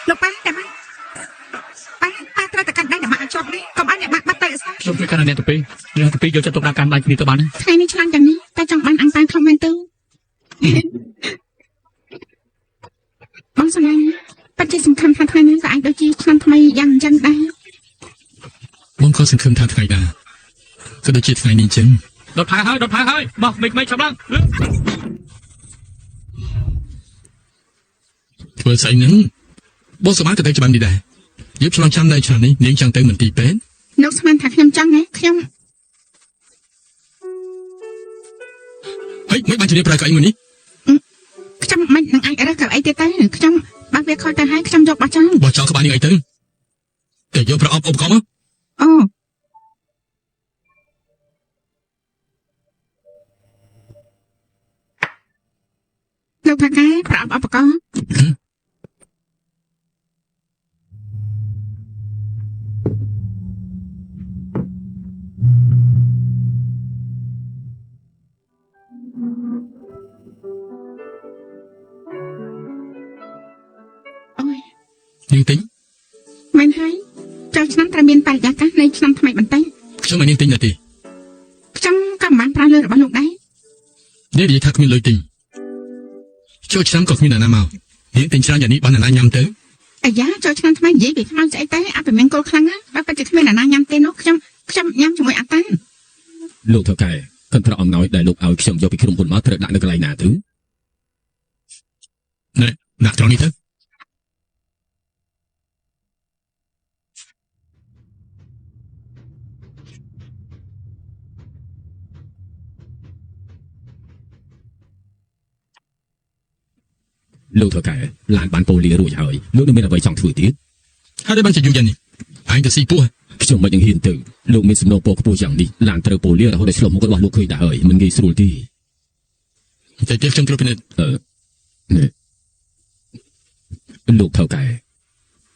លោកប៉ាតែម៉ាក់ប៉ាប៉ាត្រូវតែកាន់ដៃអ្នកម៉ាក់ឲ្យជាប់នេះកុំឲ្យអ្នកម៉ាក់បាត់ទៅអសោះ ខ្ញុំជួយកាន់អ្នកទៅពីអ្នកទៅពីយកចិត្តទុកដាក់កាន់ដៃគ្នាទៅបានទេ ថ្ងៃនេះឆ្លាញ់យ៉ាងនេះតែចង់បានអង្គប៉ាខ្លះមែនទេបងសម្លាញ់ពិតជាសំខាន់ថាថ្ងៃនេះក៏អាចដូចជាឆ្នាំថ្មីយ៉ាងអញ្ចឹងដែរ បងក៏សង្ឃឹមថាថ្ងៃណាក៏ដូចជាថ្ងៃនេះអញ្ចឹង ដុតផាហើយដុតផាហើយមកមេឃមេឃចាប់ឡើងលឿន ធ្វើស្អីហ្នឹងបងសម្អាតក៏ទៅច្បាស់នេះដែរយប់ឆ្លងចាំនៅឆ្នាំនេះនាងចង់ទៅមន្ទីរពេទ្យ លោកស្មានថាខ្ញុំចង់ណាខ្ញុំ ហើយមិនបានជំរាបប្រើកៅអីមួយនេះ ខ្ញុំមិននឹងអាចរើសកៅអីទៀតទៅខ្ញុំបើវាខូចទៅហើយខ្ញុំយកបោះចោល បោះចោលក្បាលនេះអីទៅតែយកប្រអប់ឧបករណ៍មក អូលោកថាកែប្រអប់ឧបករណ៍អូយ នាងទិញ មែនហើយចូលឆ្នាំត្រូវមានបរិយាកាសនៃឆ្នាំថ្មីបន្តិច ខ្ញុំឲ្យនាងទិញដែរទេ ខ្ញុំក៏មិនបានប្រើលុយរបស់លោកដែរ នាងនិយាយថាគ្មានលុយទិញចូលឆ្នាំក៏គ្មានអ្នកណាមកនាងទិញច្រើនយ៉ាងនេះបានអ្នកណាញ៉ាំទៅ អាយ៉ាចូលឆ្នាំថ្មីនិយាយពីខ្មោចស្អីទៅអពមង្គលខ្លាំងណាស់បើពិតជាគ្មានអ្នកណាញ៉ាំទេនោះខ្ញុំខ្ញុំញ៉ាំជាមួយអាតាន់ លោកថៅកែកន្ត្រកអំណោយដែលលោកឲ្យខ្ញុំយកពីក្រុមហ៊ុនមកត្រូវដាក់នៅកន្លែងណាទៅ ណែដាក់ត្រង់នេះទៅ លោកថៅកែឡានបានប៉ូលីរួចហើយលោកនៅមានអ្វីចង់ធ្វើទៀត ហើយបានជាយូរយ៉ាងនេះឯងទៅស៊ីពោះ ខ្ញុំមិននឹងហ៊ានទៅលោកមានសំណូមពរខ្ពស់យ៉ាងនេះឡានត្រូវប៉ូលីរហូតដល់ឆ្លុះមុខរបស់លោកឃើញដែរហើយមិនងាយស្រួលទេ តែទៀតខ្ញុំត្រួតពិនិត្យ អឺនេះលោកថៅកែ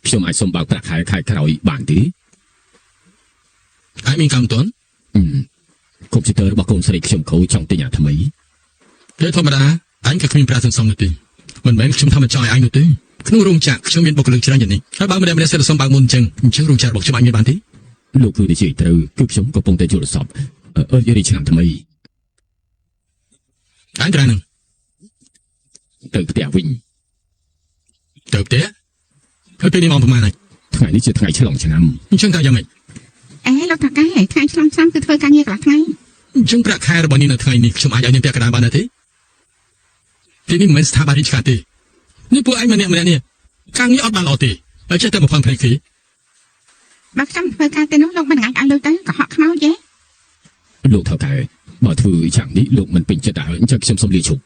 ខ្ញុំអាចសុំបើកប្រាក់ខែខែក្រោយបានទេ ឯងមានកម្មតន់ អឺកុំព្យូទ័ររបស់កូនស្រីខ្ញុំខូចចង់ទិញអាថ្មី ពេលធម្មតាឯងក៏គ្មានប្រាក់សន្សំនោះទេមិនមែនខ្ញុំថាមិនចង់ឲ្យឯងនោះទេក្នុងរោងចក្រខ្ញុំមានបុគ្គលិកច្រើនយ៉ាងនេះហើយបើម្នាក់ម្នាក់សិតតែសុំបើកមុនអញ្ចឹងអញ្ចឹងរោងចក្ររបស់ខ្ញុំអាចមានបានទេ លោកគឺនិយាយត្រូវគឺខ្ញុំកំពុងតែយល់សពអឺរីឆ្នាំថ្មី ឯងត្រានឹង ទៅផ្ទះវិញ ទៅផ្ទះហើយពេលនេះម៉ោងប្រហែលហើយ ថ្ងៃនេះជាថ្ងៃឆ្លងឆ្នាំ អញ្ចឹងតើយ៉ាងម៉េច អេលោកថាកែថ្ងៃឆ្លងឆ្នាំគឺធ្វើការងារកន្លះថ្ងៃ អញ្ចឹងប្រាក់ខែរបស់នាងនៅថ្ងៃនេះខ្ញុំអាចឲ្យនាងពាក់កណ្ដាលបានដែរទេទីនេះមិនមែនស្ថាប័នរាជការទេនេះពួកឯងម្នាក់ម្នាក់នេះការងារអត់បានល្អទេហើយចេះតែមកផឹងភ្នែកគេ បើខ្ញុំធ្វើការទេនោះលោកមិនអាចឲ្យលុយទៅកុហកខ្មោចទេ លោកថៅកែបើធ្វើយ៉ាងនេះលោកមិនពេញចិត្តដែរអញ្ចឹងខ្ញុំសូមលាឈប់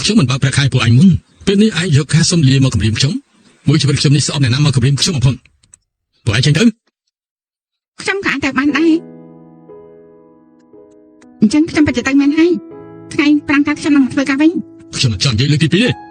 ខ្ញុំមិនបើកប្រាក់ខែពួកឯងមុនពេលនេះឯងយកការសុំលាមកគម្រាមខ្ញុំមួយជីវិតខ្ញុំនេះស្អប់អ្នកណាមកគម្រាមខ្ញុំបំផុតពួកឯងចេញទៅ ខ្ញុំក៏អាចទៅបានដែរអញ្ចឹងខ្ញុំពិតជាទៅមែនហើយថ្ងៃប្រាំងកើតខ្ញុំនឹងមកធ្វើការវិញ ខ្ញុំមិនចង់និយាយលើកទីពីរទេ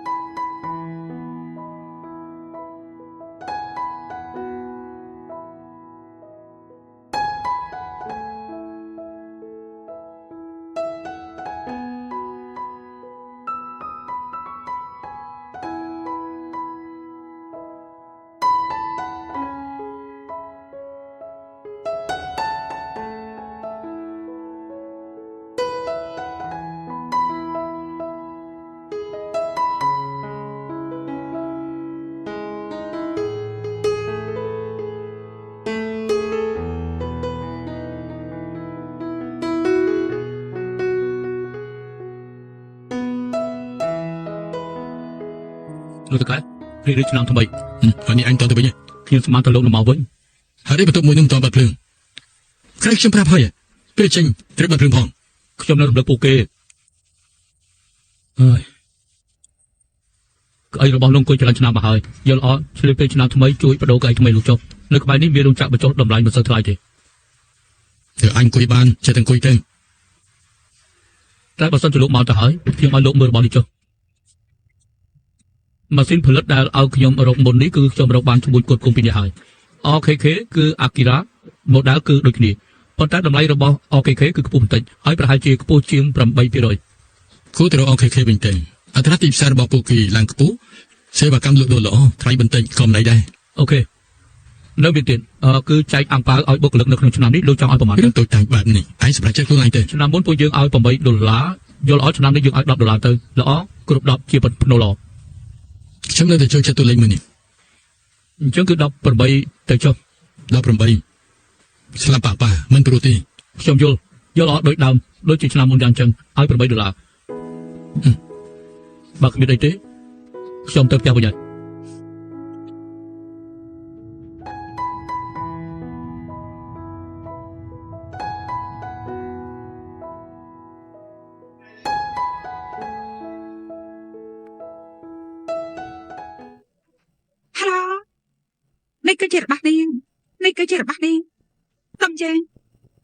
លោកថៅកែរីករាយឆ្នាំថ្មី ហើយនេះអញតទៅវិញ ខ្ញុំស្មានទៅលោកនឹងមកវិញ ហើយបន្ទប់មួយនឹងមិនតបាត់ភ្លើងក្រែងខ្ញុំប្រាប់ហើយពេលចេញត្រូវបាត់ភ្លើងផង ខ្ញុំនៅរំលឹកពួកគេអើយកៅអីរបស់លោកអង្គុយច្រើនឆ្នាំមកហើយយល់អត់ឆ្លៀតពេលឆ្នាំថ្មីជួយបដូរកៅអីថ្មីលោកចុះនៅក្បែរនេះមានរោងចក្របញ្ចុះតម្លៃមិនសូវថ្លៃទេ ទៅអញអង្គុយបានចេះតែអង្គុយទៅ តែបើសិនជាលោកមកទៅហើយខ្ញុំឲ្យលោកមើលរបស់នេះចុះម៉ាស៊ីនផលិតដែលឲ្យខ្ញុំរកមុននេះគឺខ្ញុំរកបានជាមួយគុតគុំពីនេះហើយ OKK គឺ Akira model គឺដូចគ្នាប៉ុន្តែតម្លៃរបស់ OKK គឺខ្ពស់បន្តិចហើយប្រហែលជាខ្ពស់ជាង8% គួរទៅរក OKK វិញទៅ អត្រាទីផ្សាររបស់ពួកគេឡើងខ្ពស់សេវាកម្មលក់ដូរល្អថ្លៃបន្តិចក៏មិនអីដែរ OK នៅមានទៀតអឺគឺចែកអាំងប៉ាវឲ្យបុគ្គលិកនៅក្នុងឆ្នាំនេះលោកចង់ឲ្យប្រមាណ រឿងតូចតាចបែបនេះឯងសម្រេចចិត្តខ្លួនឯងទេ ឆ្នាំមុនពួកយើងឲ្យ8ដុល្លារយល់ល្អឆ្នាំនេះយើងឲ្យ10ដុល្លារទៅល្អគ្រប់10ជាភ្នូល្អ ខ្ញុំនៅតែចូលចិត្តតួលេខមួយនេះ អញ្ចឹងគឺ18ទៅចុះ 18ស្លាប់ប៉ាប៉ាមិនព្រោះទេ ខ្ញុំយល់យល់ល្អដូចដើមដូចជាឆ្នាំមុនយ៉ាងអញ្ចឹងឲ្យ8ដុល្លារបើគ្មានអីទេខ្ញុំទៅផ្ទះវិញហើយ ហៅឡូនេះគឺជារបស់នាងនេះគឺជារបស់នាងសុំយើង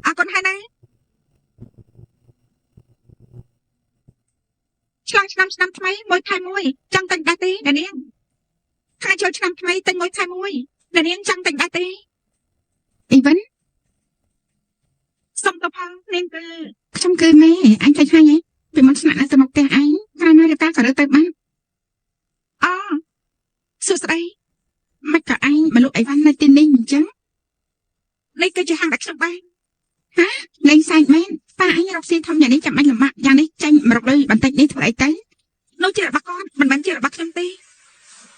អរគុណហើយណាឆ្លងឆ្នាំឆ្នាំថ្មីមួយខែមួយចង់ទិញដែរទេអ្នកនាងថ្ងៃចូលឆ្នាំថ្មីទិញមួយខែមួយអ្នកនាងចង់ទិញដែរទេអ៊ីវិនសុំទៅផងនាងគឺខ្ញុំគឺមេអញចុចហើយហ៎ពីមុនស្នាក់នៅទៅមកផ្ទះឯងក្រោយមករៀបការក៏រើទៅបានអូសួស្តីមិនក៏ឯងមកលក់អីវ៉ាន់នៅទីនេះអញ្ចឹងនេះគឺជាហាងដែលខ្ញុំបានហាលេងសើចមែនប៉ាអញរកស៊ីធំយ៉ាងនេះចាំបាច់លំបាកយ៉ាងនេះចាញ់មករកលុយបន្តិចនេះធ្វើអីទៅនោះជារបស់គាត់មិនមែនជារបស់ខ្ញុំទេ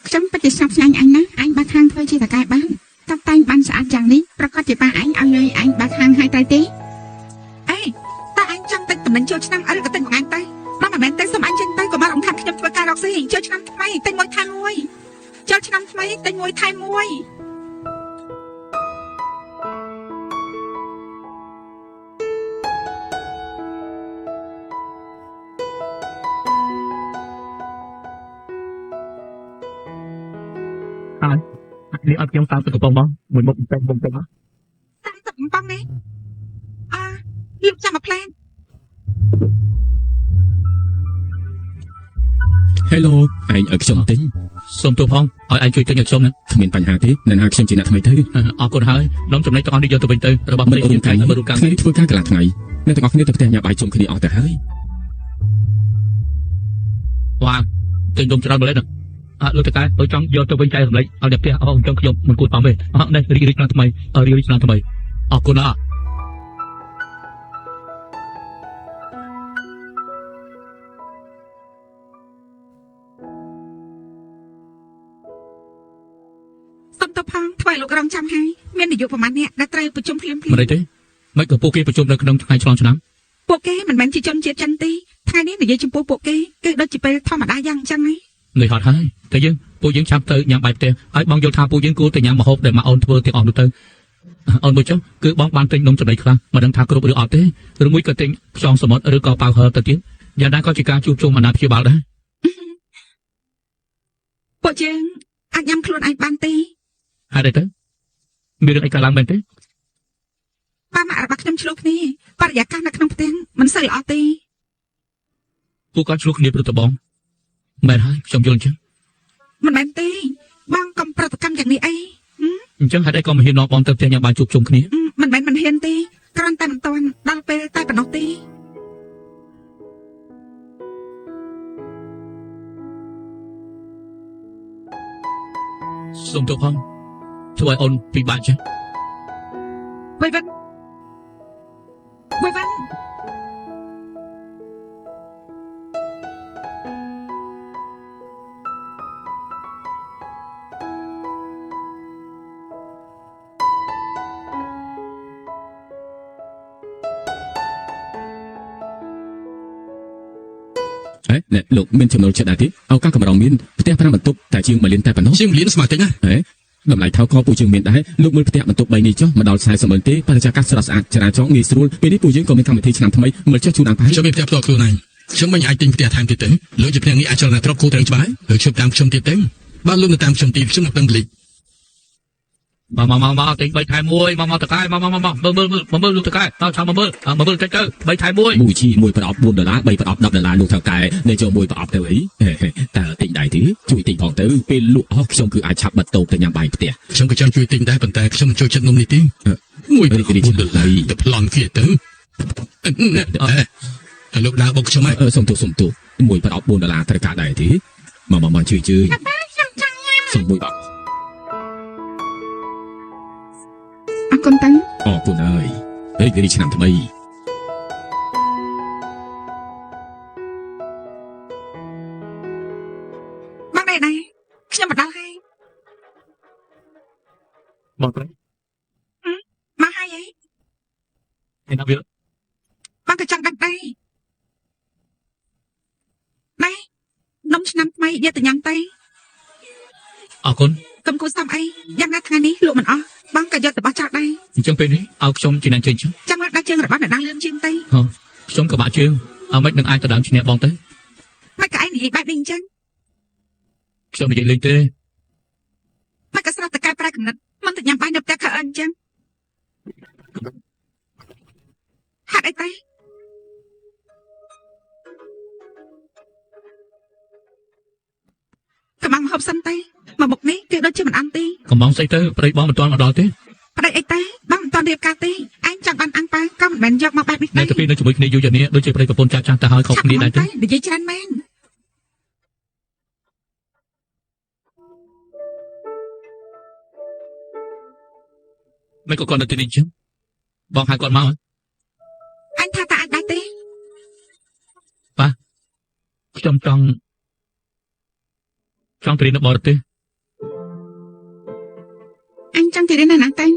ខ្ញុំពិតជាស្ញប់ស្ញែងអញណាស់អញបើកហាងធ្វើជាតកែបានតបតែងបានស្អាតយ៉ាងនេះប្រកាសជាប៉ាអញឲ្យលុយអញបើកហាងឲ្យត្រូវទេអេតើអញចង់ទិញតំណែងចូលឆ្នាំអីឬក៏ទិញបង្អែមទៅបើមិនមែនទេសូមអញចេញទៅកុំមករំខានខ្ញុំធ្វើការរកស៊ីចូលឆ្នាំថ្មីទិញមួយថែមមួយចូលឆ្នាំថ្មីទិញមួយថែមមួយ នេះអត់ខ្ញុំ30កំប៉ុងបងមួយមុខបន្តិចបន្តិចមក 30កំប៉ុងនេះអើលោកចាំមកផ្លែន Hello ឯងឲ្យខ្ញុំទិញ សូមទោសផងឲ្យឯងជួយទិញឲ្យខ្ញុំណា គ្មានបញ្ហាទេនៅណាខ្ញុំជាអ្នកថ្មីទៅ អរគុណហើយនំចំណេញទាំងអស់នេះយកទៅវិញទៅរបស់ មិនរួមកាយ មិនរួមកាយ ថ្ងៃនេះធ្វើការកន្លះថ្ងៃអ្នកទាំងអស់គ្នាទៅផ្ទះញ៉ាំបាយជុំគ្នាអស់ទៅហើយ វ៉ាទិញនំច្រើនម្លេះណាអើលោកតកែបើចង់យកទៅវិញចែករំលែកឲ្យអ្នកផ្ទះអស់អញ្ចឹងខ្ញុំមិនគួរប៉មទេអត់នេះរីករាយឆ្នាំថ្មីរីករាយឆ្នាំថ្មីអរគុណណាស់ សុំទៅផងធ្វើឲ្យលោករងចាំហើយមាននាយកប្រមាណអ្នកដែលត្រូវប្រជុំភ្លាមៗ មិនអីទេមិនក៏ពួកគេប្រជុំនៅក្នុងថ្ងៃឆ្លងឆ្នាំ ពួកគេមិនមែនជាជនជាតិចិនទេថ្ងៃនេះនិយាយចំពោះពួកគេគឺដូចជាពេលធម្មតាយ៉ាងអញ្ចឹងឯង នឿយហត់ហើយតែយើងពួកយើងឆាប់ទៅញ៉ាំបាយផ្ទះហើយបងយល់ថាពួកយើងគួរតែញ៉ាំម្ហូបដែលម៉ាអូនធ្វើទាំងអស់នោះទៅអូនមួយចុះគឺបងបានទិញនំចំណីខ្លះមិនដឹងថាគ្រប់ឬអត់ទេឬមួយក៏ទិញខ្យងសមុទ្រឬក៏ប៉ាវហឺទៅទៀតយ៉ាងណាក៏ជាការជួបជុំអាណាព្យាបាលដែរ ពួកយើងអាចញ៉ាំខ្លួនឯងបានទេ ហេតុអីទៅមានរឿងអីកើតឡើងមែនទេ ប៉ាម៉ាក់របស់ខ្ញុំឆ្លោះគ្នាបរិយាកាសនៅក្នុងផ្ទះមិនសូវល្អទេ ពួកគាត់ឆ្លោះគ្នាព្រោះតបងមែនហើយខ្ញុំយល់អញ្ចឹង មិនមែនទេបងកុំប្រតិកម្មយ៉ាងនេះអី អញ្ចឹងហេតុអីក៏មិនហ៊ាននាំបងទៅផ្ទះញ៉ាំបាយជួបជុំគ្នា មិនមែនមិនហ៊ានទេគ្រាន់តែមិនទាន់ដល់ពេលតែប៉ុណ្ណោះទេ សូមទោសផងធ្វើឲ្យអូនពិបាកចឹង វៃវិនវៃវិន ហេអ្នកលោកមានចំណូលចិត្តដែរទេឱកាសកម្រមានផ្ទះ5បន្ទប់តែជាង1លានតែប៉ុណ្ណោះ ជាងលានស្មើតិចណា ហេតម្លៃថោកក៏ពួកយើងមានដែរលោកមើលផ្ទះបន្ទប់3នេះចុះមកដល់40ម៉ឺនទេបរិយាកាសស្រស់ស្អាតចរាចរណ៍ងាយស្រួលពេលនេះពួកយើងក៏មានកម្មវិធីឆ្នាំថ្មីមើលចុះជូនអាំងប៉ាវ ខ្ញុំមានផ្ទះផ្ទាល់ខ្លួនឯងខ្ញុំមិនអាចទិញផ្ទះថែមទៀតទេលោកជាភ្នាក់ងារអចលនទ្រព្យគួរត្រូវច្បាស់ហើយខ្ញុំតាមខ្ញុំទៀតទេបើលោកនៅតាមខ្ញុំទៀតខ្ញុំនឹងដឹងលិច មកមកមកមកទិញ3ថែម1មកមកតកែមកមកមកមកមើលមើលមើលមើលលោកតកែតោះឆាំមកមើលមកមើលតិចទៅ3ថែម1 មួយជីមួយប្រអប់4ដុល្លារ3ប្រអប់10ដុល្លារលោកថៅកែនៅចូលមួយប្រអប់ទៅអីតើទិញដែរទេជួយទិញផងទៅពេលលក់អស់ខ្ញុំគឺអាចឆាប់បិទតូបទៅញ៉ាំបាយផ្ទះ ខ្ញុំក៏ចង់ជួយទិញដែរប៉ុន្តែខ្ញុំមិនចូលចិត្តនំនេះទេមួយ រីករាយ 4ដុល្លារទៅប្លន់គេទៅ ហើយលោកដើរបុកខ្ញុំហើយ អឺសុំទោសសុំទោសមួយប្រអប់4ដុល្លារត្រូវការដែរទេមកមកមកជួយជួយ ខ្ញុំចង់ញ៉ាំ សុំមួយប្រអប់ អរគុណតា អរគុណហើយរីករាយឆ្នាំថ្មី បងដែរដែរខ្ញុំមកដល់ហើយ បងប្រុស មកហើយហី ឯណាវា បងក៏ចង់ដឹងដែរណែនំឆ្នាំថ្មីយកទៅញ៉ាំទៅ អរគុណ កុំគួរសំអីយ៉ាងណាថ្ងៃនេះលក់មិនអស់បងក៏យកទៅបោះចោលដែរ អញ្ចឹងពេលនេះឲ្យខ្ញុំជាអ្នកជើងចឹង ចាំមកដល់ជើងរបស់អ្នកណាលឿនជាងទៅ ខ្ញុំក៏បាក់ជើងឲ្យមិននឹងអាចទៅដើមឈ្នះបងទៅ មិនក៏ឯងនិយាយបែបនេះអញ្ចឹង ខ្ញុំនិយាយលេងទេ មិនក៏ស្រាប់តែកែប្រែកំណត់មិនទៅញ៉ាំបាយនៅផ្ទះខើអញ្ចឹងហេតុអីទៅកំងហូបសិនទៅមកមុខនេះគឺដូចជាមិនអន់ទេ កំងស្អីទៅប្តីបងមិនទាន់មកដល់ទេ ប្តីអីទេបងមិនទាន់រៀបការទេឯងចង់បានអាំងប៉ាក៏មិនមែនយកមកបែបនេះ នៅ ដែរ ទៅពីនៅជាមួយគ្នាយូរយ៉ាងនេះដូចជាប្តីប្រពន្ធចាស់ចាស់ទៅហើយខុសគ្នាដែរទេ និយាយច្រើនមែន មិនក៏គាត់នៅទីនេះអញ្ចឹងបងហៅគាត់មក អញថាតើអាចដែរទេ ខ្ញុំចង់ចង់ទៅរៀននៅបរទេស អញចង់ទៅរៀននៅណាទេ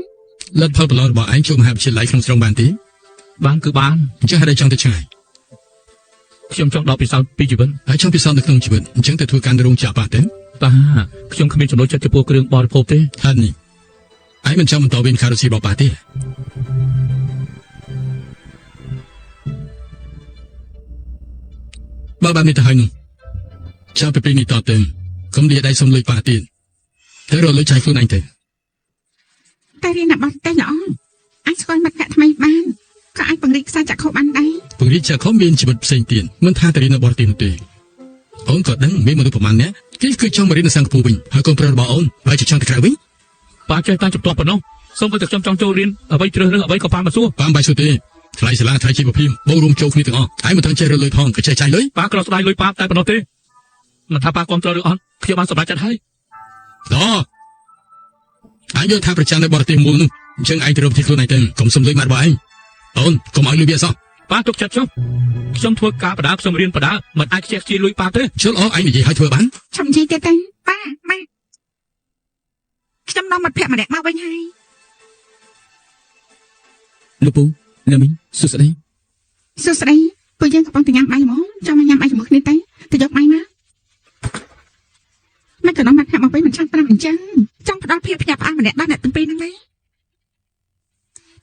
លទ្ធផលប្រឡងរបស់ឯងចូលមហាវិទ្យាល័យក្នុងស្រុកបានទេ បានគឺបាន អញ្ចឹងហេតុអីចង់ទៅឆ្ងាយ ខ្ញុំចង់ដកពិសោធន៍ពីជីវិត ហើយចង់ពិសោធន៍នៅក្នុងជីវិតអញ្ចឹងទៅធ្វើការនៅរោងចក្រប៉ះទេ តាខ្ញុំគ្មានចំណូលចិត្តចំពោះគ្រឿងបរិភោគទេ ហេតុនេះឯងមិនចង់បន្តវេនខារ៉ូស៊ីរបស់ប៉ះទេបើបែបនេះទៅហើយនោះចាប់ពីពេលនេះតទៅកុំលាដៃសុំលុយប៉ះទៀតទៅរកលុយចាយខ្លួនឯងទៅ តែរៀននៅបរទេសល្អអញស្គាល់មិត្តភក្តិថ្មីបានក៏អាចពង្រីកខ្សែចក្ខុបានដែរ ពង្រីកចក្ខុមានជីវិតផ្សេងទៀតមិនថាតែរៀននៅបរទេសនោះទេអូនក៏ដឹងមានមនុស្សប្រមាណអ្នកគេគឺចង់មករៀននៅសិង្ហបុរីវិញហើយកូនប្រុសរបស់អូនបែរជាចង់ទៅក្រៅវិញ ប៉ាចេះតែជំទាស់ប៉ុណ្ណោះសូម្បីតែខ្ញុំចង់ចូលរៀនអ្វីជ្រើសរើសអ្វីក៏ប៉ាមិនសួរ ប៉ាមិនបាយសួរទេថ្លៃសាលាថ្លៃជីវភាពបូករួមចូលគ្នាទាំងអស់ហើយមិនទាន់ចេះរកលុយផងក៏ចេះចាយលុយ ប៉ាក្រស្ដាយលុយប៉ាតែប៉ុណ្ណោះទេមិនថាប៉ាគាំទ្រឬអត់ខ្ញុំបានសម្រេចចិត្តហើយ ដល់ឯងយល់ថាប្រចាំនៅបរទេសមូលនោះអញ្ចឹងឯងទៅរកវិធីខ្លួនឯងទៅកុំសុំលុយម៉ាក់របស់ឯងអូនកុំឲ្យលុយវាអសោះ ប៉ាទុកចិត្តចុះខ្ញុំធ្វើការបដាខ្ញុំរៀនបដាមិនអាចខ្ជះខ្ជាយលុយប៉ាទេ ជិលអឯងនិយាយឲ្យធ្វើបាន ឆំនិយាយទៀតទៅប៉ាម៉ាក់ខ្ញុំនាំមិត្តភក្តិម្នាក់មកវិញហើយ លោកពូណាមីងសួស្តី សួស្តីពួកយើងកំពុងតែញ៉ាំបាយហ្មងចង់មកញ៉ាំបាយជាមួយគ្នាទៅទៅយកបាយមកមិនក៏នាំមិត្តភក្តិមកវិញមិនចង់ប្រាប់អញ្ចឹងចង់ផ្ដល់ភាពភ្ញាក់ផ្អើលម្នាក់ដល់អ្នកទាំងពីរហ្នឹងដែរ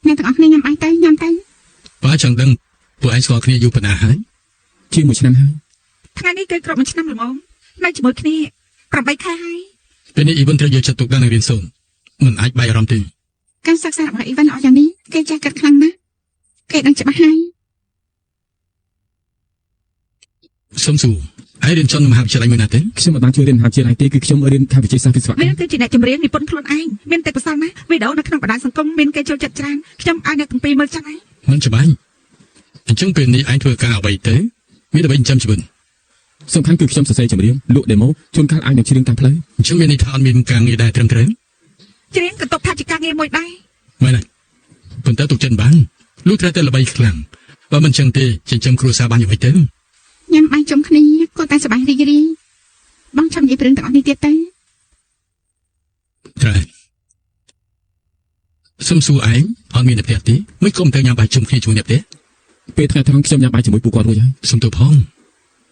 អ្នកទាំងអស់គ្នាញ៉ាំបាយទៅញ៉ាំទៅ ប៉ាចង់ដឹងពួកឯងស្គាល់គ្នាយូរប៉ុណ្ណាហើយ ជាងមួយឆ្នាំហើយ ថ្ងៃនេះគឺគ្រប់មួយឆ្នាំល្មមនៅជាមួយគ្នា8ខែហើយ ពេលនេះអ៊ីវិនត្រូវយកចិត្តទុកដាក់នឹងរៀនសូត្រមិនអាចបែកអារម្មណ៍ទេ ការសិក្សារបស់អ៊ីវិនល្អយ៉ាងនេះគេចេះគិតខ្លាំងណាស់គេដឹងច្បាស់ហើយ សុំសួរឯងរៀនចប់នៅមហាវិទ្យាល័យមួយណាទេ ខ្ញុំមិនបានជួយរៀនមហាវិទ្យាល័យទេគឺខ្ញុំរៀនខាងវិទ្យាសាស្ត្រវិស្វកម្ម វាគឺជាអ្នកចម្រៀងនិពន្ធខ្លួនឯងមានទេពកោសល្យណាស់វីដេអូនៅក្នុងបណ្ដាញសង្គមមានគេចូលចិត្តច្រើនខ្ញុំឲ្យអ្នកទាំងពីរមើលចឹងហើយ មិនច្បាស់អញ្ចឹងពេលនេះឯងធ្វើការអ្វីទៅមានអ្វីចិញ្ចឹមជីវិត សំខាន់គឺខ្ញុំសរសេរចម្រៀងលក់ដេម៉ូជួនកាលអាចនឹងច្រៀងតាមផ្លូវ អញ្ចឹងមានន័យថាអត់មានការងារដែរត្រឹមត្រូវ ច្រៀងក៏ទុកថាជាការងារមួយដែរ មែនទេប៉ុន្តែទុកចិត្តបានលុះត្រូវតែល្បីខ្លាំងបើមិនចឹងទេចិញ្ចឹមគ្រួសារបានយ៉ាងម៉េចទៅ ញ៉ាំបាយជុំគ្នាគួរតែសប្បាយរីករាយបងចាំនិយាយពីរឿងទាំងអស់នេះទៀតទៅ ត្រូវសុំសួរឯងអត់មានអ្នកផ្ទះទេមិនគុំទៅញ៉ាំបាយជុំគ្នាជាមួយអ្នកផ្ទះ ពេលថ្ងៃត្រង់ខ្ញុំញ៉ាំបាយជាមួយពួកគាត់រួចហើយ សុំទៅផង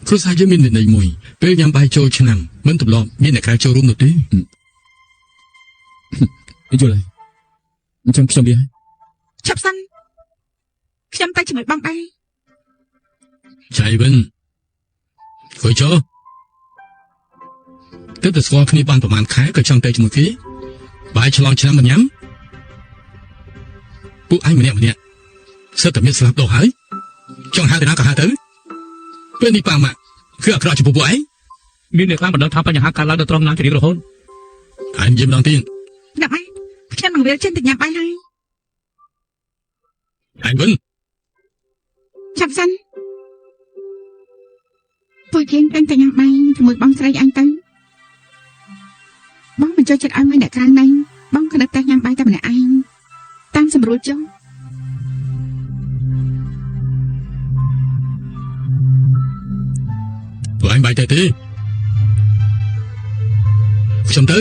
គ្រួសារយើងមានវិន័យមួយពេលញ៉ាំបាយចូលឆ្នាំមិនទម្លាប់មានអ្នកក្រៅចូលរួមនោះទេ យល់ហើយអញ្ចឹងខ្ញុំលាហើយ ឈប់សិនខ្ញុំទៅជាមួយបងដែរ ចៃវិញគួយចោទើបតែស្គាល់គ្នាបានប្រហែលខែក៏ចង់ទៅជាមួយគេបាយឆ្លងឆ្នាំមិនញ៉ាំពួកឯងម្នាក់ម្នាក់សិតតែមានស្លាប់ដោះហើយចង់ហៅទៅណាក៏ហៅទៅពេលនេះប៉ាម៉ាក់គឺអាក្រក់ចំពោះពួកឯង មានអ្នកខ្លះមិនដឹងថាបញ្ហាកើតឡើងនៅត្រង់ណាជារៀងរហូត ឯងនិយាយម្ដងទៀត អ្នកម៉ែខ្ញុំនឹងវាលចេញទៅញ៉ាំបាយហើយ ឯងវិញ ចាប់សិន ពួកយើងតែងតែញ៉ាំបាយជាមួយបងស្រីអញទៅបងមិនចូលចិត្តឲ្យមានអ្នកក្រៅណៃបងក៏នៅតែញ៉ាំបាយតែម្នាក់ឯងតាមសម្រួលចុះ ពួកឯងបាយទៅទេខ្ញុំទៅ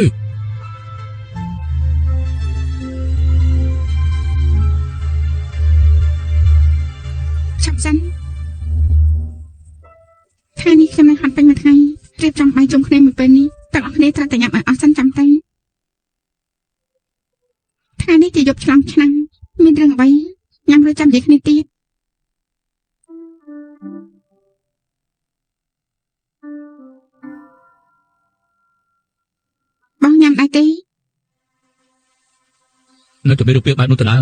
ឆាប់សិនថ្ងៃនេះខ្ញុំនឹងហត់ពេញមួយថ្ងៃរៀបចំបាយជុំគ្នាមួយពេលនេះទាំងអស់គ្នាត្រូវតែញ៉ាំឲ្យអស់សិនចាំទៅថ្ងៃនេះជាយប់ឆ្លងឆ្នាំមានរឿងអ្វីញ៉ាំរួចចាំនិយាយគ្នាទៀតបងញ៉ាំដែរទេ នៅតែមានរូបភាពបែបនោះដដែល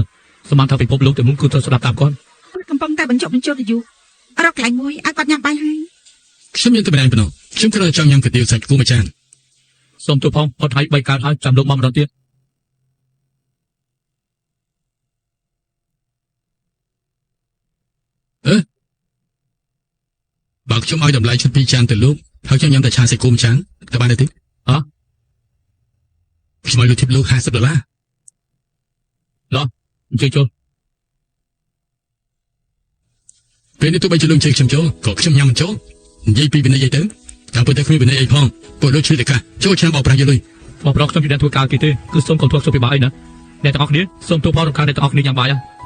ស្មានថាពិភពលោកទាំងមូលគឺត្រូវស្ដាប់តាមគាត់ កំពុងតែបញ្ចុះបញ្ចូលអាយុរកកន្លែងមួយឲ្យគាត់ញ៉ាំបាយហើយ ខ្ញុំមានតែម្នាក់ឯងប៉ុណ្ណោះខ្ញុំគ្រាន់តែចង់ញ៉ាំកាទៀវសាច់គោមួយចាន សូមទោសផងផុតហើយបីកើតហើយចាំលោកមកម្ដងទៀត បើខ្ញុំឲ្យតម្លៃឈុតពីរចានទៅលោកហើយខ្ញុំញ៉ាំតែឆាសាច់គោមួយចានទៅបានទេ ហ៎ ខ្ញុំឲ្យលោកធីបលោក50ដុល្លារ អញ្ជើញចូល ពេលនេះទោះបីជាលោកអញ្ជើញខ្ញុំចូលក៏ខ្ញុំញ៉ាំមិនចូលនិយាយពីវិន័យអីទៅតាមពិតទៅគ្មានវិន័យអីផងពួកលោកឆ្លៀតតែកាសចូលឆ្នាំបោកប្រាស់យកលុយ បងប្រុសខ្ញុំជាអ្នកធ្វើការគេទេគឺសូមកុំធ្វើសុខពិបាកអីណាអ្នកទាំងអស់គ្នាសូមទោសផងរំខានអ្នកទាំងអស់គ្នាញ៉ាំបាយហ៎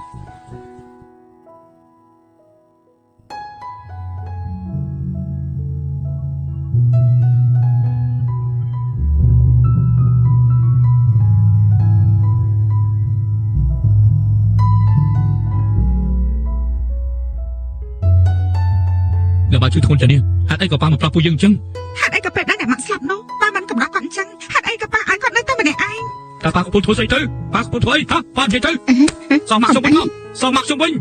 អ្នកបាយជួយធ្ងន់ចានេះហេតុអីក៏ប៉ាមកប្រាប់ពួកយើងអញ្ចឹង ហេតុអីក៏ពេលដែរអ្នកម៉ាក់ស្លាប់នោះប៉ាមិនកំរោះគាត់អញ្ចឹងហេតុអីក៏ប៉ាឲ្យគាត់នៅតែម្នាក់ឯង តើប៉ាកំពុងធ្វើស្អីទៅប៉ាកំពុងធ្វើអីហ៎ប៉ានិយាយទៅសងម៉ាក់ខ្ញុំវិញមកសងម៉ាក់ខ្ញុំវិញ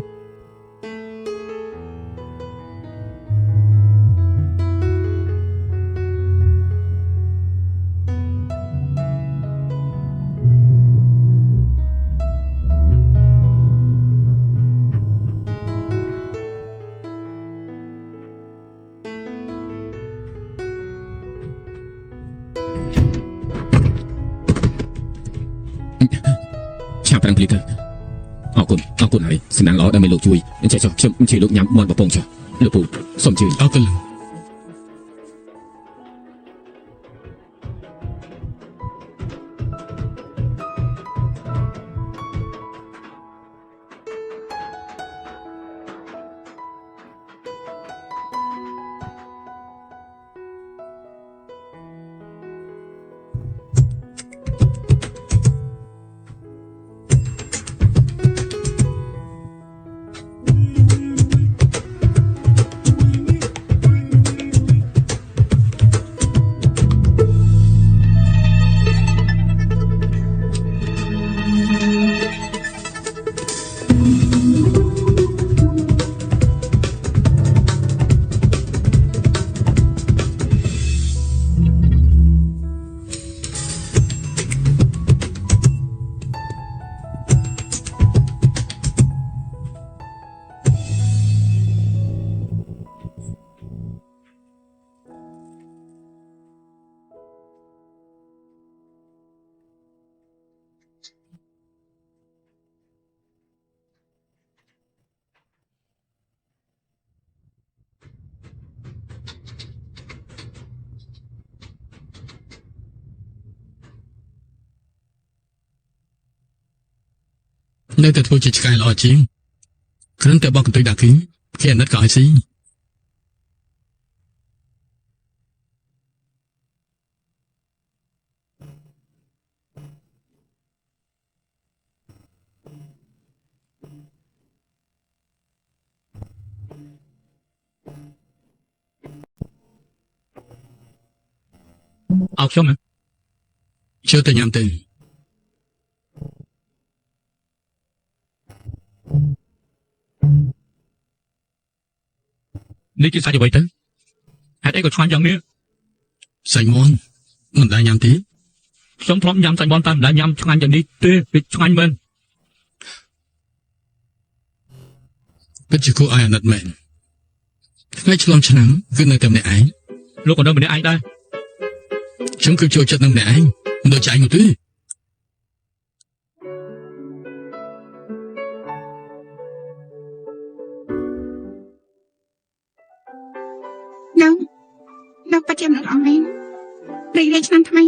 ឆាប់ប្រឹងភ្លីទៅអរគុណអរគុណហើយសំណាងល្អដែលមានលោកជួយអញ្ចឹងចុះខ្ញុំអញ្ជើញលោកញ៉ាំមាន់បំពង់ចុះលោកពូសូមអញ្ជើញ អរគុណលោកនៅតែធ្វើជាឆ្កែល្អជាងគ្រាន់តែបោកកន្ទុយដាក់គីគេអាណិតក៏ឲ្យស៊ី អោខ្ញុំហ៎ ជឿតែញ៉ាំទៅ នេះជាសាច់អ្វីទៅហេតុអីក៏ឆ្ងាញ់យ៉ាងនេះ សាច់មាន់មិនដែលញ៉ាំទេ ខ្ញុំធ្លាប់ញ៉ាំសាច់មាន់តែមិនដែលញ៉ាំឆ្ងាញ់យ៉ាងនេះទេវាឆ្ងាញ់មែន ពិតជាគួរឲ្យអាណិតមែន ថ្ងៃឆ្លងឆ្នាំគឺនៅតែម្នាក់ឯង លោកក៏នៅម្នាក់ឯងដែរ ខ្ញុំគឺចូលចិត្តនៅម្នាក់ឯងមិនដូចចែងនោះទេ លោកលោកពិតជាមនុស្សល្អមែនរីករាយឆ្នាំថ្មី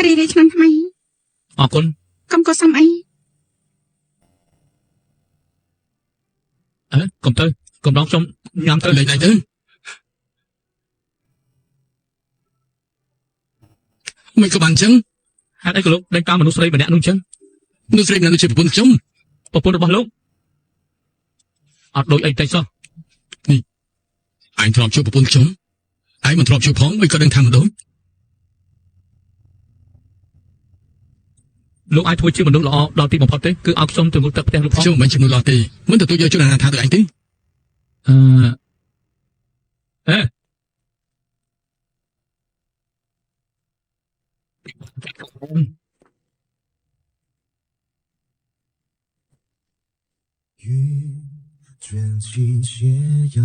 រីករាយឆ្នាំថ្មី អរគុណ កុំកសុំអី អើកុំទៅកុំដងខ្ញុំញ៉ាំទៅ លេងដៃទៅមិនក៏បានចឹង ហេតុអីក៏លោកដេញតាមមនុស្សស្រីម្នាក់នោះចឹង នោះស្រីម្នាក់នោះជាប្រពន្ធខ្ញុំ ប្រពន្ធរបស់លោកអត់ដូចអីតិចសោះ ឯងធ្លាប់ជួបប្រពន្ធខ្ញុំឯងមិនធ្លាប់ជួបផងមិនក៏ដឹងថាមិនដូច លោកអាចធ្វើជាមនុស្សល្អដល់ទីបំផុតទេគឺឲ្យខ្ញុំទៅងូតទឹកផ្ទះលោកផង ខ្ញុំមិនមែនជាមនុស្សល្អទេមិនទទួលយកជនអនាថាដូចឯងទេ អឺអេ 雨卷起斜阳，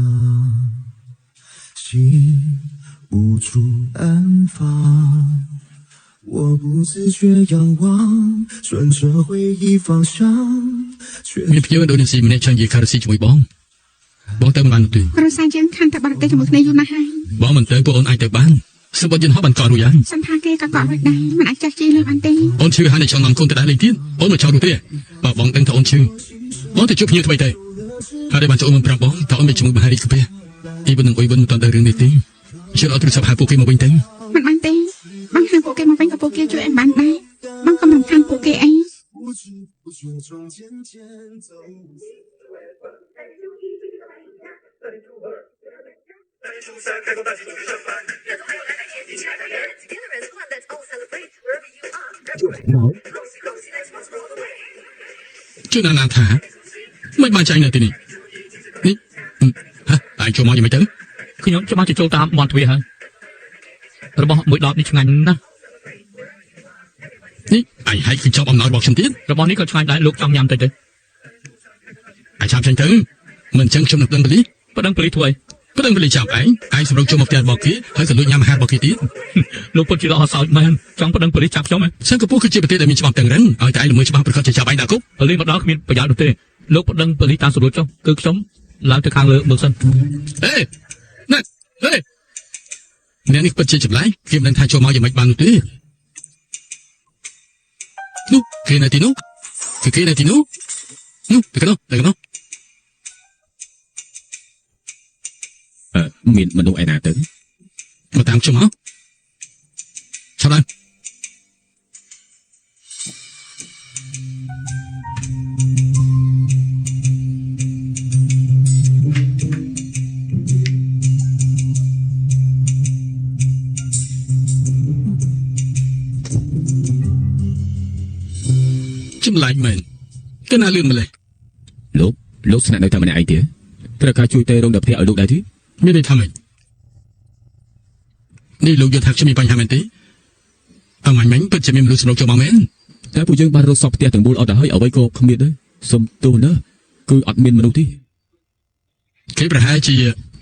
心无处安放。我不自觉仰望，顺着回忆方向，却 មានភ្ញៀវឥណ្ឌូនេស៊ីម្នាក់ចង់និយាយការស៊ីជាមួយបងបងទៅមិនបាននោះទេ គ្រួសារយើងខានតែបរទេសជាមួយគ្នាយូរណាស់ហើយ បងមិនទៅពួកអូនអាចទៅបានសម្បត្តិយន្តហោះបានករួចហើយ សន្តាគារក៏កក់រួចដែរមិនអាចចាស់ជីលើបានទេ អូនឈឺហើយនៅចង់នាំកូនទៅដែរលេងទៀតអូនមិនចង់នោះទេបើបងដឹងថាអូនឈឺបងទៅជួបភ្ញៀវថ្មីទៅហើយបានចូលអូនមិនប្រាប់បងថាអូនមានជំងឺមហារីកកាពះអ៊ីវិននិងអ៊ុយវិនមិនទាន់ដឹងរឿងនេះទេជឿអត់ទូរស័ព្ទហៅពួកគេមកវិញទៅ មិនបានទេបងហៅពួកគេមកវិញក៏ពួកគេជួយអញបានដែរបងកុំរំខានពួកគេអី 不知不觉中渐渐走 ជនអនាថាមិនបានចែងនៅទីនេះនេះហ៎ឯងចូលមកយ៉ាងម៉េចទៅ ខ្ញុំច្បាស់ជាចូលតាមមាត់ទ្វារហើយរបស់មួយដបនេះឆ្ងាញ់ណាស់ នេះឯងហែកកញ្ចប់អំណោយរបស់ខ្ញុំទៀត របស់នេះក៏ឆ្ងាញ់ដែរលោកចង់ញ៉ាំតិចទេ ឯងឆាប់ចេញទៅមិនអញ្ចឹងខ្ញុំនឹងប្តឹងប៉ូលីស ប្តឹងប៉ូលីសធ្វើអី ប្តឹងប៉ូលីសចាប់ឯងឯងសម្រុកចូលមកផ្ទះរបស់គេហើយក៏លួចញ៉ាំអាហាររបស់គេទៀត លោកពិតជាល្អសោចមែនចង់ប្តឹងប៉ូលីសចាប់ខ្ញុំហ៎ សិង្ហបុរីគឺជាប្រទេសដែលមានច្បាប់តឹងរឹងឲ្យតែឯងល្មើសច្បាប់ប្រកាសជាចាប់ឯងដាក់គុក ប៉ូលីសមកដល់គ្មានប្រយោជន៍នោះទេលោកប្តឹងប៉ូលីសតាមស្រួលចុះគឺខ្ញុំឡើងទៅខាងលើមើលសិន អេណែអេអ្នកនេះពិតជាចម្លែកគេមិនដឹងថាចូលមកយ៉ាងម៉េចបាននោះទេនោះគេនៅទីនោះគឺគេនៅទីនោះនោះទៅកណោះទៅកណោះ អឺមានមនុស្សឯណាទៅ មកតាមខ្ញុំមកឆាប់ឡើងចម្លែកមែនទៅណាលឿនម្លេះ លោកលោកស្នាក់នៅតែម្នាក់ឯងទេត្រូវការជួយទៅរោងដល់ផ្ទះឲ្យលោកដែរទេ មានន័យថាម៉េចនេះលោកយល់ថាខ្ញុំមានបញ្ហាមែនទេអមាញ់មិញពិតជាមានមនុស្សសម្រុកចូលមកមែន តែពួកយើងបានរកសពផ្ទះទាំងមូលអត់ទៅហើយអ្វីក៏គ្មានដែរសុំទោសណាគឺអត់មានមនុស្សទេ គេប្រហែលជា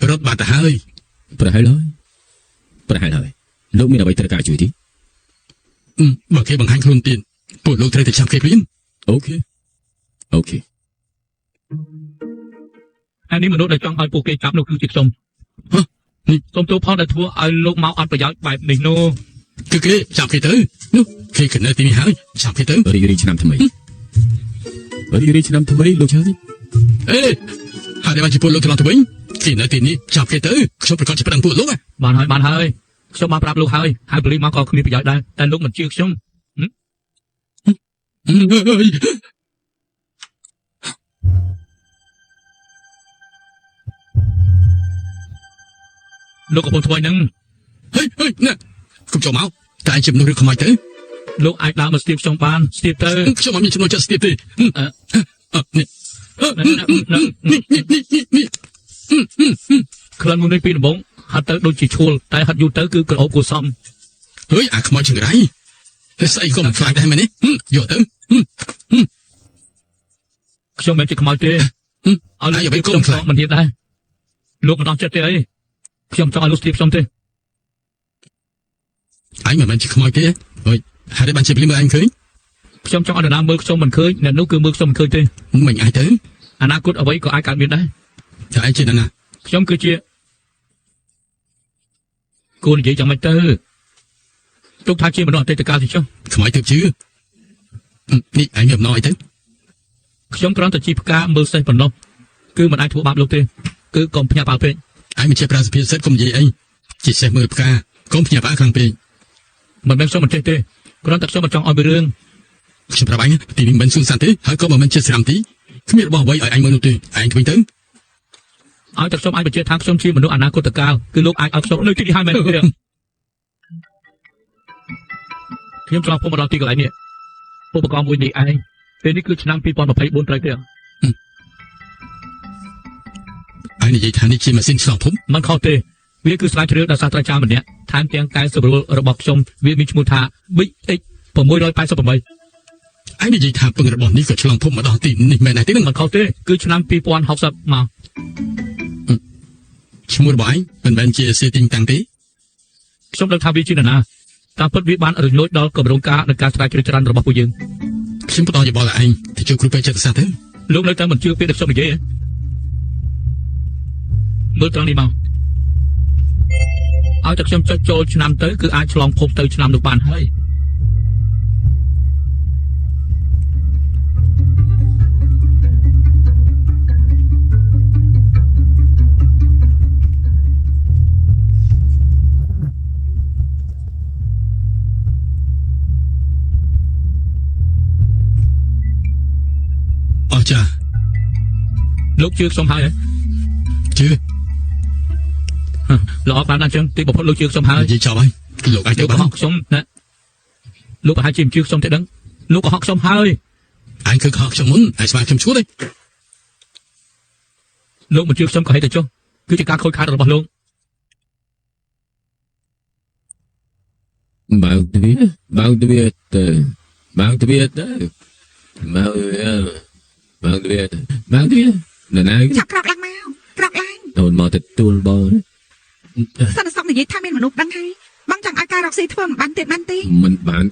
រត់បាត់ទៅហើយ ប្រហែលហើយប្រហែលហើយលោកមានអ្វីត្រូវការជួយទេ អឺបើគេបង្ហាញខ្លួនទៀតពួកលោកត្រូវតែចាប់គេភ្លាម OK OK ហើយនេះមនុស្សដែលចង់ឲ្យពួកគេចាប់នោះគឺជាខ្ញុំ ហ៎នេះ សូមទោសផងដែលធ្វើឲ្យលោកមកអត់ប្រយោជន៍បែបនេះនោះ គឺគេចាប់គេទៅនោះគេក៏នៅទីនេះហើយចាប់គេទៅ រីករាយឆ្នាំថ្មីរីករាយឆ្នាំថ្មីលោកឆាយ អេហើយបានជាពួកលោកត្រឡប់ទៅវិញគេនៅទីនេះចាប់គេទៅខ្ញុំប្រកាសជាប្តឹងពួកលោកហ៎ បានហើយបានហើយខ្ញុំបានប្រាប់លោកហើយហើយប៉ូលីសមកក៏គ្មានប្រយោជន៍ដែរតែលោកមិនជឿខ្ញុំ អឺអើយ លោកកំពុងធ្វើហ្នឹង ហេហេណែកុំចូលមកតែឯងជាមនុស្សឬខ្មោចទៅ លោកអាចដើរមកស្ទាបខ្ញុំបានស្ទាបទៅ ខ្ញុំអត់មានចំណូលចិត្តស្ទាបទេ អឺ អឺនេះនេះនេះនេះនេះនេះ ក្លិនមួយនេះពីដំបូងហាត់ទៅដូចជាឈួលតែហាត់យូរទៅគឺក្រអូបគួរសម ហើយអាខ្មោចចង្រៃហើយស្អីក៏មិនខ្លាចដែរមែនទេយកទៅ ខ្ញុំមិនជាខ្មោចទេឲ្យលោកខ្ញុំក៏មិនហ៊ានដែរលោកមិនអស់ចិត្តទេអីខ្ញុំចង់ឲ្យលោកស្ទាបខ្ញុំទេ ឯងមិនមែនជាខ្មោចទេអើយហេតុអីបានជាភ្លាមមើលឯងឃើញ ខ្ញុំចង់ឲ្យនរណាមើលខ្ញុំមិនឃើញអ្នកនោះគឺមើលខ្ញុំមិនឃើញទេ មិនអាចទៅ អនាគតអ្វីក៏អាចកើតមានដែរ តែឯងជានរណា ខ្ញុំគឺជាគួរនិយាយយ៉ាងម៉េចទៅទុកថាជាមនុស្សអតីតកាលទៅចុះ ខ្មោចទើបជឿនេះឯងមានអំណរអីទៅ ខ្ញុំគ្រាន់តែជីផ្កាមើលសេះប៉ុណ្ណោះគឺមិនអាចធ្វើបាបលោកទេគឺកុំភ្ញាក់ផ្អើលពេក ឯងមិនចេះប្រើសុភាសិតកុំនិយាយអីជាសេះមើលផ្កាកុំភ្ញាក់ផ្អើលខ្លាំងពេក មិនមែនខ្ញុំមិនចេះទេគ្រាន់តែខ្ញុំមិនចង់ឲ្យមានរឿង ខ្ញុំប្រាប់ឯងទីនេះមិនសួនសត្វទេហើយក៏មិនមែនជាស្រាំទីគ្មានរបស់អ្វីឲ្យឯងមើលនោះទេឯងធ្មេញទៅ ឲ្យតែខ្ញុំអាចបញ្ជាក់ថាខ្ញុំជាមនុស្សអនាគតកាលគឺលោកអាចឲ្យខ្ញុំនៅទីនេះហើយមែនទេខ្ញុំឆ្លងពុំមកដល់ទីកន្លែងនេះឧបករណ៍មួយនេះឯងពេលនេះគឺឆ្នាំ2024ត្រូវទេ ឯងនិយាយថានេះជាម៉ាស៊ីនឆ្លងភព មិនខុសទេវាគឺស្រាវជ្រាវដោយសាស្ត្រាចារ្យម្នាក់ថែមទាំងកែសម្រួលរបស់ខ្ញុំវាមានឈ្មោះថា Big X 688 ឯងនិយាយថាពឹងរបស់នេះក៏ឆ្លងភពមកដល់ទីនេះមែនដែរទេនឹង មិនខុសទេគឺឆ្នាំ2060មក ឈ្មោះរបស់ឯងមិនមែនជាសេទីងតាំងទេ ខ្ញុំដឹងថាវាជានរណាតាមពិតវាបានរញលួចដល់គម្រោងការនៃការស្រាវជ្រាវច្រើនរបស់ពួកយើង ខ្ញុំផ្ដល់យោបល់ឲ្យឯងទៅជួបគ្រូពេទ្យចិត្តសាស្ត្រទៅ លោកនៅតែមិនជឿពាក្យដែលខ្ញុំនិយាយទេមើលត្រង់នេះមកឲ្យតែខ្ញុំចុចចូលឆ្នាំទៅគឺអាចឆ្លងភពទៅឆ្នាំនោះបានហើយ អស្ចារ្យ លោកជឿខ្ញុំហើយហ៎ ជឿ ល្អខ្លាំងណាស់អញ្ចឹងទីបំផុតលោកជឿខ្ញុំហើយ និយាយចប់ហើយលោកអាចទៅ លោក បានក ុហកខ្ញុំណាលោកប្រហែលជាមិនជឿខ្ញុំទេដឹងលោកកុហកខ្ញុំហើយ ឯងគឺខកខ្ញុំមុនឯងស្មានខ្ញុំឈួតទេ លោកមិនជឿខ្ញុំក៏ហេតុតែចុះគឺជាការខូចខាតរបស់លោក បើកទ្វារបើកទ្វារទៅបើកទ្វារទៅបើកទ្វារបើកទ្វារទៅបើកទ្វារនរណា ឆាប់ក្រោកឡើងមកក្រោកឡើង អូនមកទទួលបង សន្តិសុខនិយាយថាមានមនុស្សដឹងហើយបងចង់ឲ្យការរកស៊ីធ្វើមិនបានទៀតបានទេ មិនបាន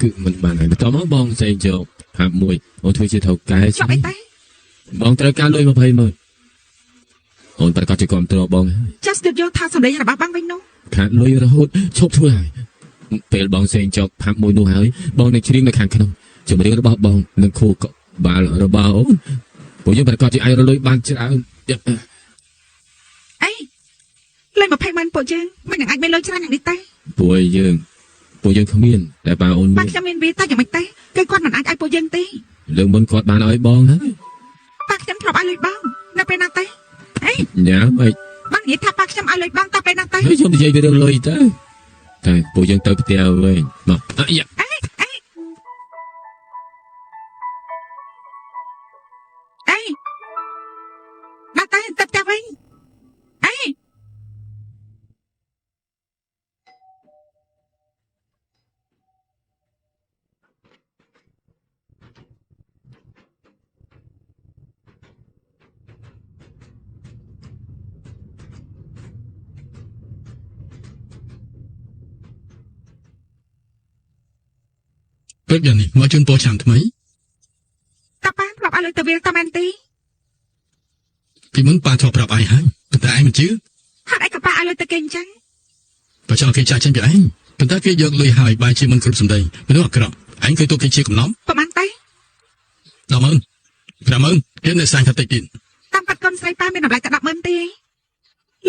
គឺមិនបានហើយបន្តមកបងផ្សេងយកហាប់មួយអូនធ្វើជាថៅកែ ជាប់អីទេ បងត្រូវការលុយ20ម៉ឺនអូនប្រកាសជាគ្រប់គ្រងបងហើយ ចាស់ស្ទាបយកថាសម្លេងរបស់បងវិញនោះ ខាតលុយរហូតឈប់ធ្វើហើយពេលបងសេងចកផាប់មួយនោះហើយបងនឹងច្រៀងនៅខាងក្នុងចម្រៀងរបស់បងនឹងខួរក្បាលរបស់អូនពួកយើងប្រកាសជាអាចរលុយបានច្រើន អីលុយ20ម៉ឺនពួកយើងមិននឹងអាចមានលុយច្រើនយ៉ាងនេះទេ ពួកយើងពួកយើងគ្មានតែបើអូនមាន បើខ្ញុំមានវាតែយ៉ាងម៉េចទេគឺគាត់មិនអាចឲ្យពួកយើងទេ លើកមុនគាត់បានឲ្យបងហើយ ប៉ាខ្ញុំធ្លាប់ឲ្យលុយបងនៅពេលណាទេអី ញ៉ាំអី បងនិយាយថាប៉ាខ្ញុំឲ្យលុយបងតែពេលណាទេ ហើយខ្ញុំនិយាយពីរឿងលុយទៅតែពួកយើងទៅផ្ទះវិញមកអីយ៉ា អីអីអីដល់តែទៅផ្ទះវិញអី ព្រឹកយ៉ាងនេះមកជូនពរឆ្នាំថ្មី តាប៉ាធ្លាប់ឲ្យលុយទៅវាលតាមែនទេ ពីមុនប៉ាធ្លាប់ប្រាប់ឯងហើយប៉ុន្តែឯងមិនជឿ ហេតុអីក៏ប៉ាឲ្យលុយទៅគេអញ្ចឹង បើចង់គេចាក់ចេញពីឯងប៉ុន្តែគេយកលុយហើយបែរជាមិនគ្រប់សម្ដីមនុស្សអាក្រក់ឯងគេទុកគេជាកំណំ ប្រហែលទេ 100000 50000គេនៅសាញ់ថាតិចទៀត តាមកាត់កូនស្រីប៉ាមានតម្លៃតែ100000ទេ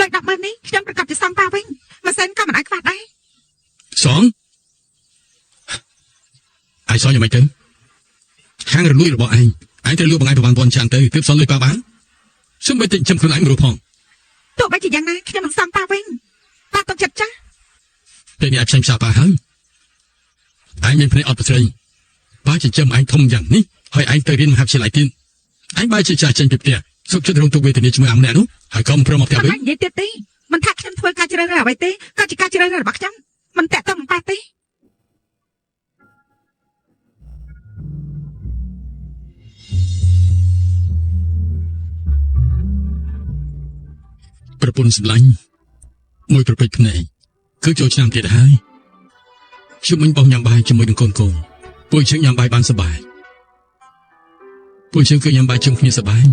លុយ100000នេះខ្ញុំប្រកាសជាសងប៉ាវិញម៉ាស៊ីនក៏មិនអាចខ្វះដែរ សងឯងសងយ៉ាងម៉េចទៅហាងរលួយរបស់ឯងឯងត្រូវលក់បង្ឯងប្រហែលពាន់ចានទៅទើបសងលុយប៉ាបានសូម្បីតែចិញ្ចឹមខ្លួនឯងមិនរស់ផង ទោះបីជាយ៉ាងណាខ្ញុំនឹងសងប៉ាវិញប៉ាទុកចិត្តចាស់ ពេលនេះឯងផ្សេងផ្សាប៉ាហើយឯងមានភ្នែកអត់ប្រស្រីប៉ាចិញ្ចឹមឯងធំយ៉ាងនេះហើយឯងទៅរៀនមហាវិទ្យាល័យទៀតឯងបែរជាចាស់ចេញពីផ្ទះសុខចិត្តរងទុក្ខវេទនាជាមួយអាម្នាក់នោះហើយក៏មិនព្រមមកផ្ទះវិញ មិនអាចនិយាយទៀតទេមិនថាខ្ញុំធ្វើការជ្រើសរើសអ្វីទេក៏ជាការជ្រើសរើសរបស់ខ្ញុំមិនតាក់ទងនឹងប៉ាទេ ប្រពន្ធសម្លាញ់មួយប្រពេចភ្នែកគឺចូលឆ្នាំទៀតហើយជុំវិញបងញ៉ាំបាយជាមួយនឹងកូនកូនពួកយើងញ៉ាំបាយបានសប្បាយពួកយើងគឺញ៉ាំបាយជុំគ្នាសប្បាយ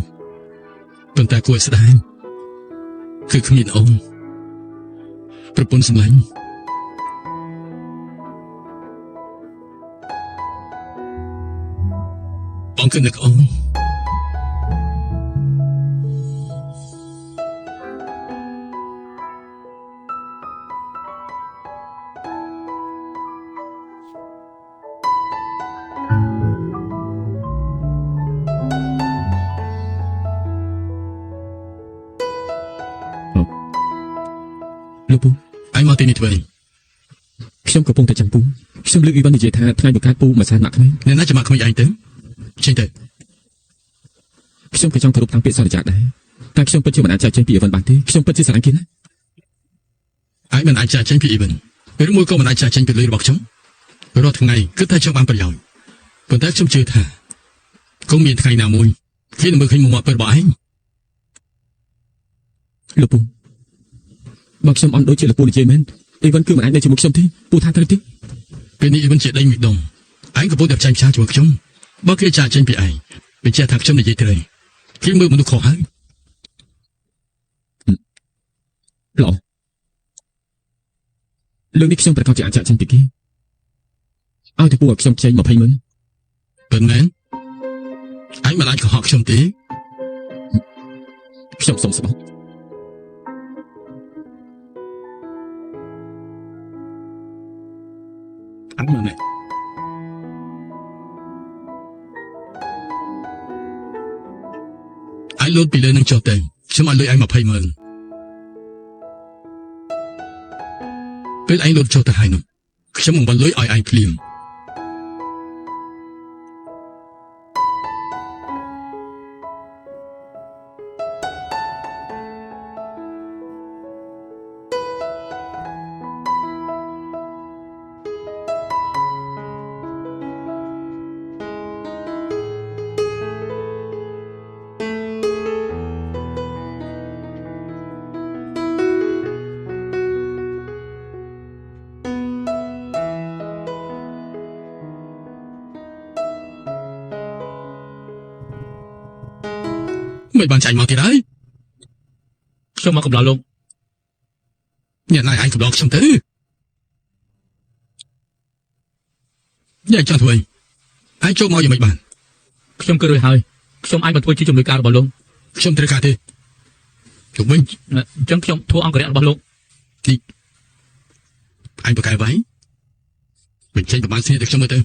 ប៉ុន្តែគួរឲ្យស្ដាយគឺគ្មានអូនប្រពន្ធសម្លាញ់បងគឺនឹកអូន លោកពូ ឯងមកទីនេះធ្វើអី ខ្ញុំកំពុងតែចាំពូខ្ញុំលើកអ៊ីវ៉ាន់និយាយថាថ្ងៃបង្កើតពូមួយសែនម៉ាក់ក្មេង អ្នកណាจะមកក្មេងឯងទៅចេញទៅ ខ្ញុំក៏ចង់គោរពតាមពាក្យសន្យាដែរតែខ្ញុំពិតជាមិនអាចចែកចេញពីអ៊ីវ៉ាន់បានទេខ្ញុំពិតជាស្រឡាញ់គេណាស់ ឯងមិនអាចចាកចេញពីអ៊ីវិនឬមួយក៏មិនអាចចាកចេញពីលុយរបស់ខ្ញុំរាល់ថ្ងៃគឺតែចង់បានប្រយោជន៍ប៉ុន្តែខ្ញុំជឿថាគង់មានថ្ងៃណាមួយគេនឹងមើលឃើញមុខមាត់ពិតរបស់ឯង លោកពូបើខ្ញុំអន់ដូចជាលោកពូនិយាយមែនអ៊ីវ៉ាន់គឺមិនអាចនៅជាមួយខ្ញុំទេពូថាត្រូវទេ ពេលនេះអ៊ីវិនជាដេញមួយដុំឯងកំពុងតែផ្ចាញ់ផ្សាជាមួយខ្ញុំបើគេចាកចេញពីឯងបញ្ជាក់ថាខ្ញុំនិយាយត្រូវគេមើលមនុស្សខុសហើយ ល្អលើកនេះខ្ញុំប្រកាសជាអាចចាក់ចេញពីគេឲ្យតែពូឲ្យខ្ញុំខ្ចី20ម៉ឺន ប៉ុន្មានឯងមិនអាចកុហកខ្ញុំទេ ខ្ញុំសូមស្បោ ឯងមកនេះឯងលោតពីលើនឹងចុះទៅខ្ញុំឲ្យលុយឯង20ម៉ឺនពេលឯងលោតចុះទៅហើយនោះខ្ញុំនឹងបន្លុយឲ្យឯងភ្លាម មិនបានចាញ់មកទៀតហើយ ខ្ញុំមកកំឡោលោក អ្នកណាឯងកំឡោខ្ញុំទៅអ្នកចង់ធ្វើអីឯងចូលមកយ៉ាងម៉េចបាន ខ្ញុំគឺរួចហើយខ្ញុំអាចមកធ្វើជាជំនួយការរបស់លោក ខ្ញុំត្រូវការទេជុំវិញ អញ្ចឹងខ្ញុំធ្វើអង្គរៈរបស់លោក ឯងប្រកែកໄວបញ្ចេញប្រហែលស្នៀតទៅខ្ញុំមើលទៅ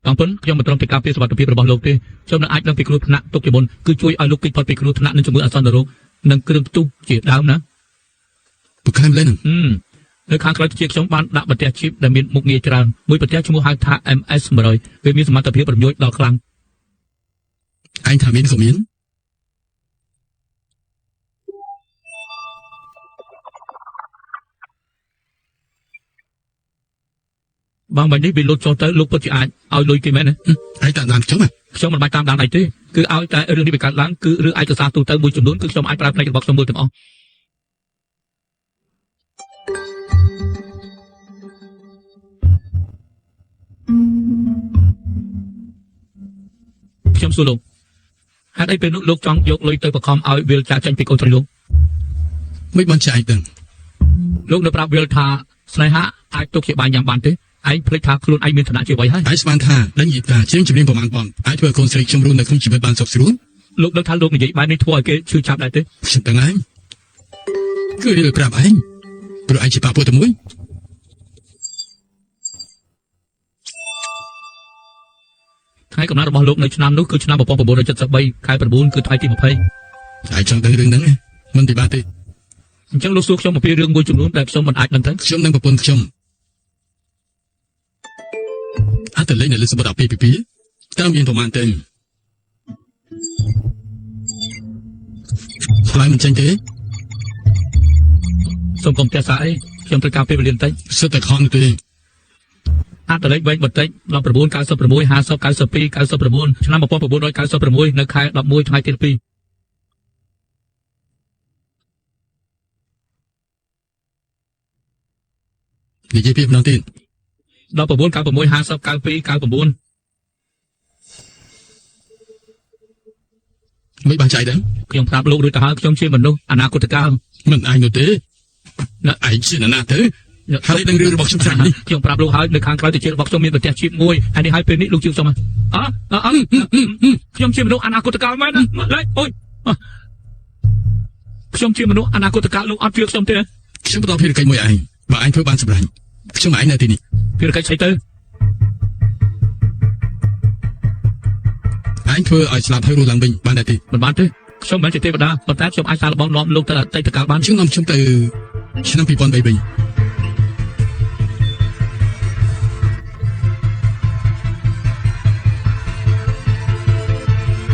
បងពុនខ្ញុំមិនត្រឹមតែការពារសុវត្ថិភាពរបស់លោកទេខ្ញុំនឹងអាចដឹងពីគ្រោះថ្នាក់ទុកជាមុនគឺជួយឲ្យលោកគេចផុតពីគ្រោះថ្នាក់និងជំងឺអាសន្នរោគនិងគ្រឿងផ្ទុះជាដើមណា ប្រកែម្លេះហ្នឹង ហឹមនៅខាងក្រោយជាខ្ញុំបានដាក់បន្ទះជីបដែលមានមុខងារច្រើនមួយបន្ទះឈ្មោះហៅថា MS 100វាមានសមត្ថភាពរំញោចដល់ខ្លាំង ឯងថាមានក៏មាន បងបាញ់នេះវាលុតចុះទៅលោកពិតជាអាចឲ្យលុយគេមែនទេ ឯងតាមដានខ្ញុំហ៎ ខ្ញុំមិនបាច់តាមដានឯងទេគឺឲ្យតែរឿងនេះវាកើតឡើងគឺរឿងឯកសារទូទៅមួយចំនួនគឺខ្ញុំអាចប្រើផ្នែករបស់ខ្ញុំមើលទាំងអស់ខ្ញុំសួរលោកហេតុអីពេលនោះលោកចង់យកលុយទៅបង្ខំឲ្យវិលចាកចេញពីកូនស្រីលោក មិនបានចាឯងដឹង លោកនៅប្រាប់វិលថាស្នេហាអាចទុកជាបាយញ៉ាំបានទេឯងភ្លេចថាខ្លួនឯងមានឋានៈជាអ្វីហើយ ឯងស្មានថាដេញយីតាជាងជំនាញប្រហែលបងអាចធ្វើឲ្យកូនស្រីខ្ញុំរស់នៅក្នុងជីវិតបានសុខស្រួល លោកដឹងថាលោកនិយាយបែបនេះធ្វើឲ្យគេឈឺចាប់ដែរទេ ខ្ញុំដឹងឯងគឺរៀលប្រាប់ឯងព្រោះឯងជាប៉ាពួកតែមួយ ថ្ងៃកំណត់របស់លោកនៅឆ្នាំនោះគឺឆ្នាំ1973ខែ9គឺថ្ងៃទី20 ឯងចង់ដឹងរឿងហ្នឹងឯងមិនពិបាកទេ អញ្ចឹងលោកសួរខ្ញុំអំពីរឿងមួយចំនួនដែលខ្ញុំមិនអាចដឹងទៅ ខ្ញុំនិងប្រពន្ធខ្ញុំអត់ទៅលេងនៅលើសមុទ្រអាពាហ៍ពិពាហ៍តើមានប្រមាណទេឆ្លើយមិនចេញទេ សូមកុំផ្ទះសាអីខ្ញុំត្រូវការពេលវេលាបន្តិច សិតតែខំនោះទេ អត្តលេខវែងបន្តិច19 96 50 92 99ឆ្នាំ1996នៅខែ11ថ្ងៃទី2 និយាយពីម្ដងទៀត 19 96 50 92 99 មិនបានចៃដែរ ខ្ញុំប្រាប់លោករួចទៅហើយខ្ញុំជាមនុស្សអនាគតកាល មិនឯងនោះទេណាឯងជានរណាទៅហើយដឹងរឿងរបស់ខ្ញុំច្រើននេះ ខ្ញុំប្រាប់លោកហើយនៅខាងក្រៅទៅជារបស់ខ្ញុំមានប្រទេសជាតិមួយហើយនេះហើយពេលនេះលោកជឿខ្ញុំអអអខ្ញុំជាមនុស្សអនាគតកាលមែនណាឡើយអូយខ្ញុំជាមនុស្សអនាគតកាលលោកអត់ជឿខ្ញុំទេ ខ្ញុំបន្តភារកិច្ចមួយឯងបើឯងធ្វើបានសម្រេចខ្ញុំឯងនៅទីនេះ ភារកិច្ចស្អីទៅ ឯងធ្វើឲ្យស្លាប់ហើយរស់ឡើងវិញបានដែរទេ មិនបានទេខ្ញុំមិនមែនជាទេវតាប៉ុន្តែខ្ញុំអាចសាកល្បងនាំលោកទៅអតីតកាលបាន ខ្ញុំនាំខ្ញុំទៅឆ្នាំ2003វិញ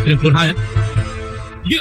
រឿងខ្លួនហើយយឺ